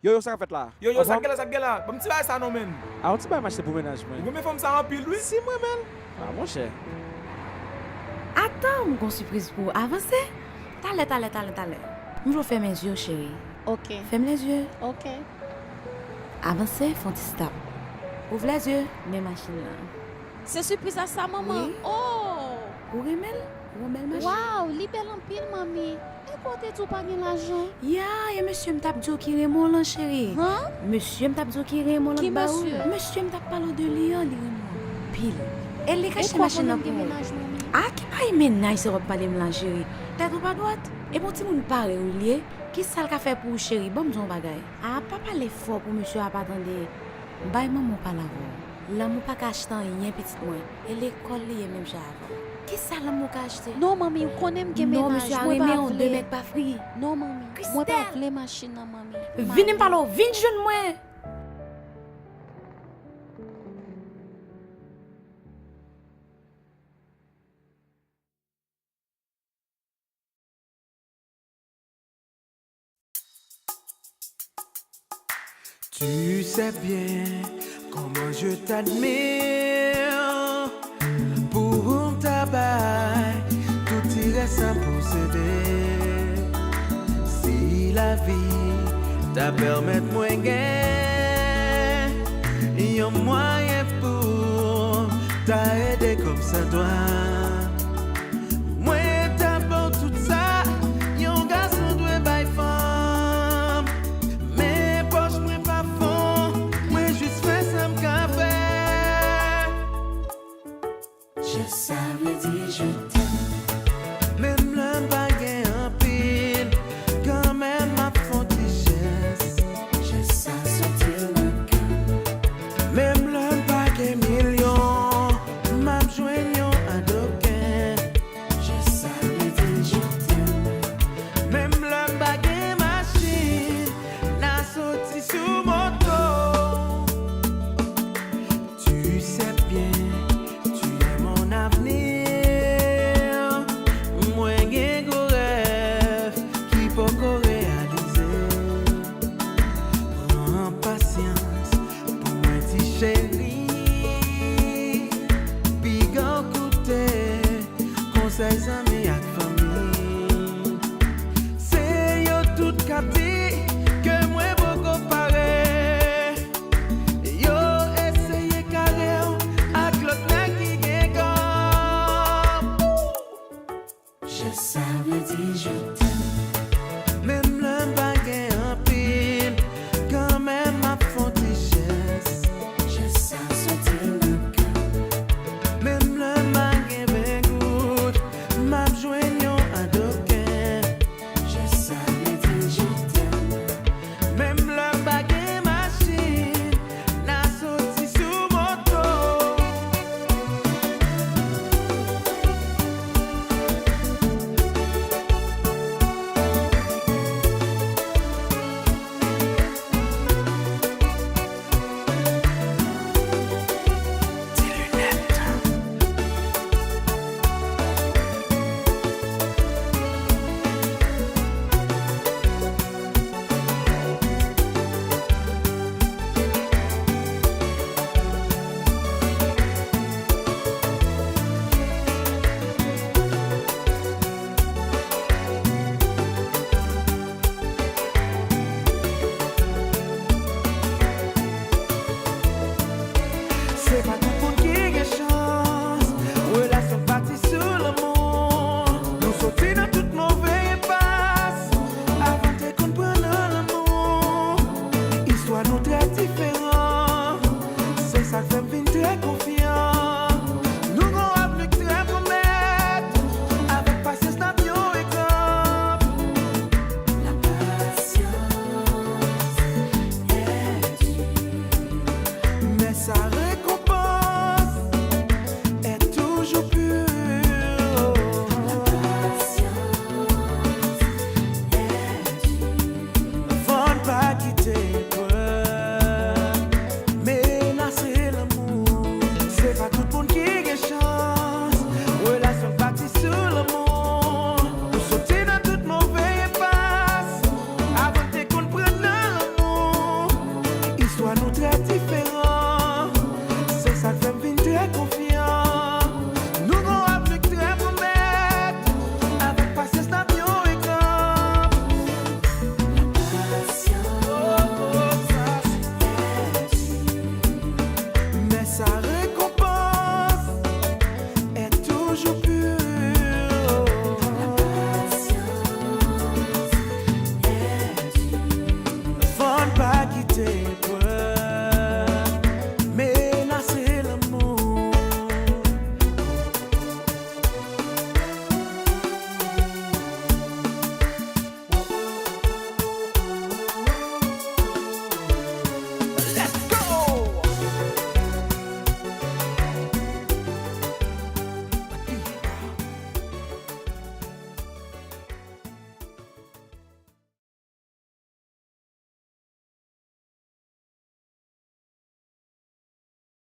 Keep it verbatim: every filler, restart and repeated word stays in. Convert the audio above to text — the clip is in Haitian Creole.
Yo, yo, sa k ap fèt la? Yo, yo, sa k gen la, sa k gen la? Ban m ti bagay sa non, menn. A, yon ti bagay m achte pou mennaj mwen. Ou renmen fanm sa anpil, wi. Si mwen, menn. A, monchè. Atan, m gon sipriz pou ou. Avanse. Talè, talè, talè, talè. M vle w fèmen zye w, cheri. Ok. Fèm lèzye. Ok. Avanse, fè yon ti stop. Ouvè lèzye, men machin lan. Se sipriz la sa, manman? Wi. Oh! Ou renmen l? Ou yon bèl machin. Waw, li bèl anpil, manmi. E kote di w pa gen lajan? Ya, e mesye m t ap di w ki renmen w lan, cheri. Han? Mesye m t ap di w ki renmen w lan. Ki ba ou? Mesye? Mesye m t ap pale w de li an, li renmen w anpil. E li ka achte machin nan pou ou. A, ki bay mennaj se w ap pale m lan, cheri? Tèt ou pa dwat? E bon timoun parèy ou li ye? Kisa l ka fè pou ou, cheri? Ban m di w yon bagay. A, pa pale fò pou mesye a pa tande. Bay manman w pale avè w. Lanmou pa ka achte anyen, pitit mwen. E lekòl li ye menm jan avè w. Kisa lanmou ka achte? Non, manmi, ou konnen m gen mennaj, mwen pa vle. Non, mesye a renmen w, de mèt pa fri. Non, manmi, mwen pa vle machin nan, manmi. Vini m pale w, vin jwenn mwen! Tu sais bien comment je t'admire. Pou m ta bay tout ti rès sa m posede. Si lavi ta pèmèt mwen gen yon mwayen pou ta ede kòm sa dwa, mwen ta ba w tout sa yon gason dwe bay fanm. Men pòch mwen pa fon, mwen jis fè sa m ka fè. Je savais dire je t'aime. Menm lè m pa gen anpil, kanmenm m ap fè yon ti jès. Je sais sortir le cœur. Menm lè m pa gen milyon, m ap jwenn yon adoken. Je savais dire je t'aime. Menm lè m pa gen machin, n a soti sou moto. Tu sais bien, tu es mon avenir. Mwen gen gwo rèv ki poko reyalize. Pran pasyans pou mwen, ti cheri. Piga w koute konsèy zanmi ak fanmi. Se yo tout k ap di ke mwen poko pare. Yo eseye kare w ak lòt nèg ki gen kòb. Je savais dire je t'aime. Menm